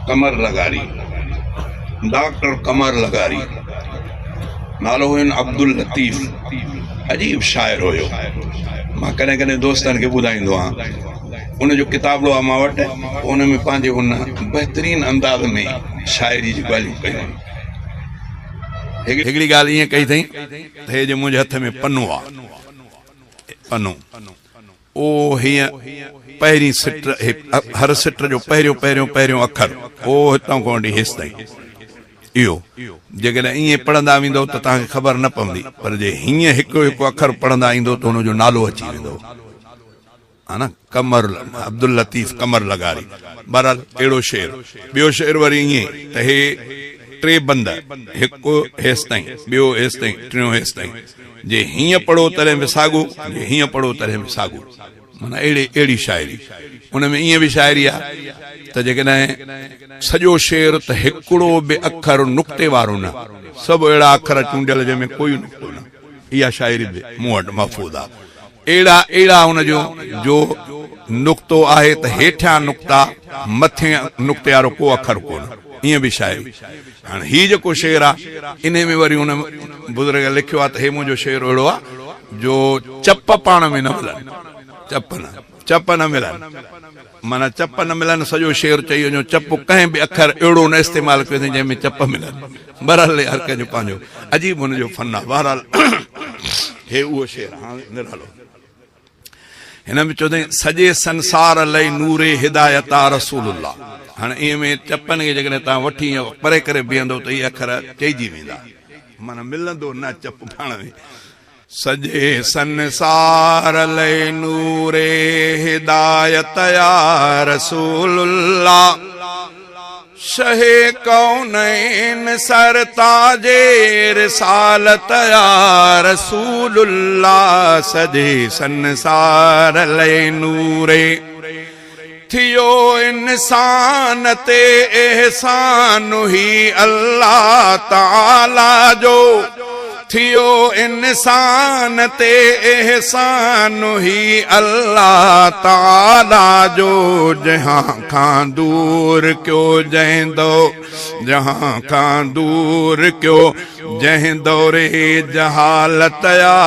قمر لغاري، ڊاڪٽر قمر لغاري، نالو هين عبداللطيف، عجيب شاعر هيو. مان ڪڏهن ڪڏهن دوستن کي ٻڌائيندو آهيان. ان جو ڪتابڙو آهي مان وٽ، ان ۾ پنهنجي هن بهترين انداز ۾ شاعري جون ڳالهيون ڪيون آهن. هڪڙي ڳالهه ائين ڪئي اٿئي ته هي جي منهنجي هٿ ۾ پنو آهي، پنو. او هيئن پهرين سٽ، هر سٽ جو پهريون پهريون پهريون اکر او هتان کان وٺي هيستائين اهو جيڪڏهن ائين پڙهندا ويندؤ ته توهان کي خبر نه پوندي پر جي هيئن هڪ هڪ اکر پڙهندا ايندو ته هن جو نالو اچي ويندو ها نه قمر عبداللطيف قمر لغاري بهرحال اهڙو شعر ٻيو شعر وري ائين ته هي ٽي بند هڪ هيستائين ٻيو هيستائين ٽيون هيستائين جي هيئن پڙهو تڏهن به ساڳو، جي هيئن پڙهو تڏهن به ساڳو. معنيٰ اهڙي اهڙي شاعري. ان ۾ ائين به شاعري آهي ته جيڪڏهن سڄو شعر ته هڪڙو به اکر نقطي وارو نه، سڀ اهڙا اکر چونڊيل جنهن ۾ ڪوئي نقطو نه. اها شاعري به مون وٽ محفوظ آهي. اهڙا اهڙا ان جو جو نقطو آهي ته هيٺيان نقطا مٿين نقطي وارو ڪو اکر ڪونه. ائين به شاعري. هاڻ هي جيڪو شعر آ انهي ۾ وري هن بزرگ لکيو آ ته هي منهنجو شعر اهڙو آ جو چپ پاڻ ۾ نه ملن، چپ نه چپ نه ملن معنيٰ چپ نه ملن سڄو شعر چئي وڃو چپ ڪنهن به اکر اهڙو نه استعمال ڪيو اٿئي جنهن ۾ چپ ملن. بهرحال هر ڪنهن جو پنهنجو عجيب هن جو فن آ. بهرحال هي اهو شعر آ. هاڻ نرالو. هن ۾ چوندائين سڄي سنسار لئي نور هدايت آ رسول الله. هاڻي انهي ۾ چپن کي جيڪڏهن توهان وٺي ائين پري ڪري بيهندو ته اهي اکر چئجي ويندا معنيٰ ملندو نه چپ پاڻ ۾. سڄي سنسار لئي نور هدايت آ رسول الله. شهه ڪونين سرتاج رسالت يا رسول الله سڄي سنسار لئي نور ٿيو انسان تي احسان هي الله تعالي جو ٿيو انسان تي احسان هي الله تعالي جو جهان کان دور ڪيو جنهن دو جهان کان دور ڪيو جنهن دور جهالت يا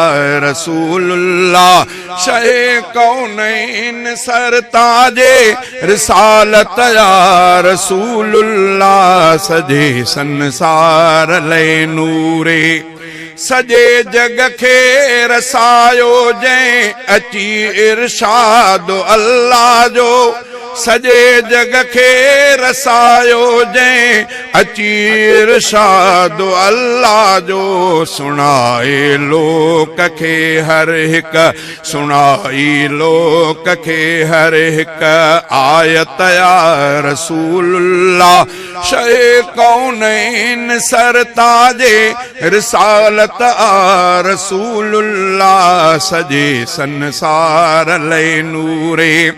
رسول الله شهه ڪونين سرتاج رسالت يا رسول الله سڄي سنسار لئي نوري سڄي جڳ کي رسايو جنهن اچي ارشاد الله جو سڄي جڳ کي رسايو جنهن اچي ارشاد الله جو سڻائي لوڪ کي هر هڪ سڻائي لوڪ کي هر هڪ آيت يا رسول الله شهه ڪونين سرتاج رسالت آ رسول الله سڄي سنسار لئي نوري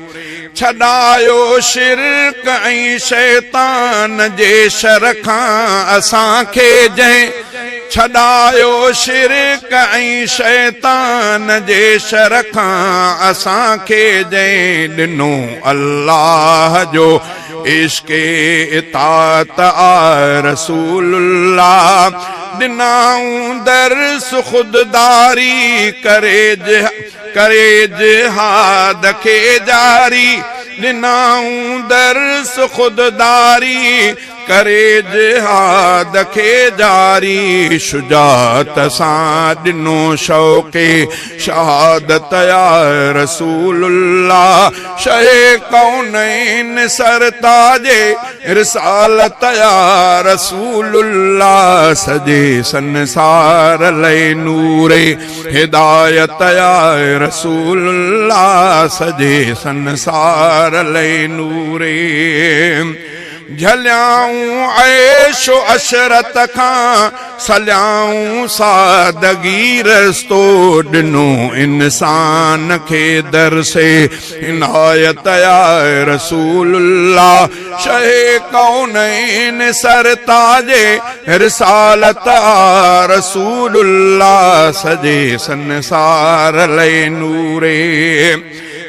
ڇڏايو شرڪ ۽ شيطان جي شر کان اسان کي جنهن ڇڏايو شرڪ ۽ شيطان جي شر کان اسان کي جنهن ڏنو الله جو عشق اطاعت آ رسول الله ڏنائون درس خودداري ڪري ڪري جهاد کي جاري ڏنائون درس خودداري ڪري جهاد کي جاري شجاعت سان ڏنو شوق شهادت يا رسول الله شهه ڪونين سرتاج رسالت يا رسول الله سڄي سنسار لئي نور هدايت يا رسول الله سڄي سنسار لئي نور جهليائون عيش عشرت کان سليائون سادگي رستو ڏنو انسان کي درس عنايت يا رسول الله شهه ڪونين سرتاج رسالت آ رسول الله سڄي سنسار لئي نوري.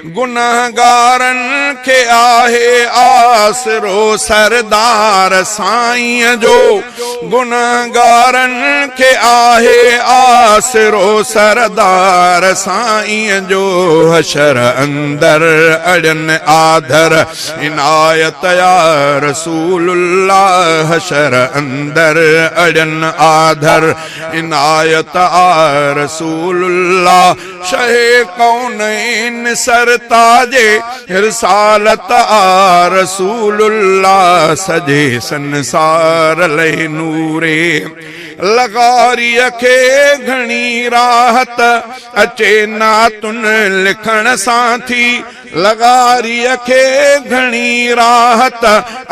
گنهگارن کي آهي آسرو سردار سائينء جو، گنهگارن کي آهي آسرو سردار سائينء جو، حشر اندر اڙين آڌر عنايت يا رسول الله، حشر اندر اڙين آڌر عنايت آ رسول الله. شهه ڪونين سرتاج رسالت آ رسول الله سڄي سنسار لئه نوري لغاريء کي گهڻي راحت اچي نعتن لکڻ سان ٿي لغاريء کي گهڻي راحت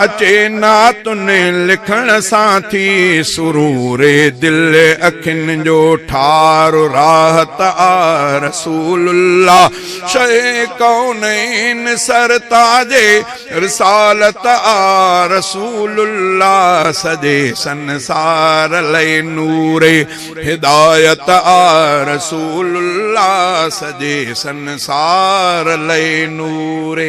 اچي نعتن لکڻ سان ٿي سرور دل اکين جو ٺار راحت آ رسول الله شهه ڪونين سرتاج رسالت آ رسول الله سڄي سنسار لئي نور هدايت آ رسول الله سڄي سنسار لئي نور.